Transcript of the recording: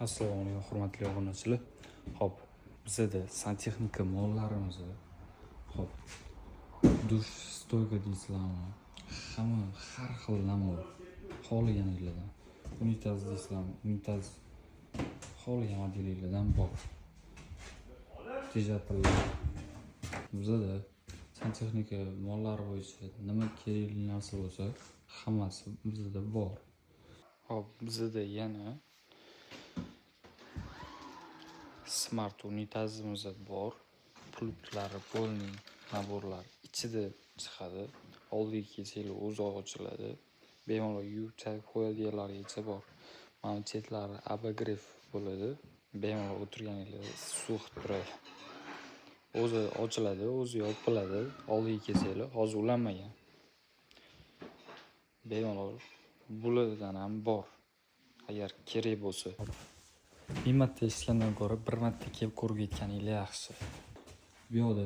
Assalomu alaykum, hurmatli obunachilar. Xo'p, bizada santexnika mollarimiz, xo'p, dush стойка deysizlarmi, hamma har xil набор, xohlaganinglardan, unitaz deysizlarmi, unitaz, xohlagan modelinglardan bor. Tejapillar. Bizada santexnika mollari bo'yicha nima kerakli narsa bo'lsa, hammasi bizada bor. Xo'p, bizada yana smart unitazimiz bor. Pultlari, полный набор lar ichida chiqadi. Oldiga kelsanglar, o'zi ochiladi. Bemalol yuvib chayib qo'yadiganlarigacha bor. Mana chetlari обогрев bo'ladi. Bemalol o'tirganinglarda suv turadi. O'zi ochiladi, o'zi yopiladi. Oldiga kelsanglar, hozir ulanmagan. Bemalol bulardan ham bor. Agar kerak bo'lsa. Ming marta eshitgandan ko'ra bir marta kelib ko'rib ketganinglar yaxshi. Bu yoqda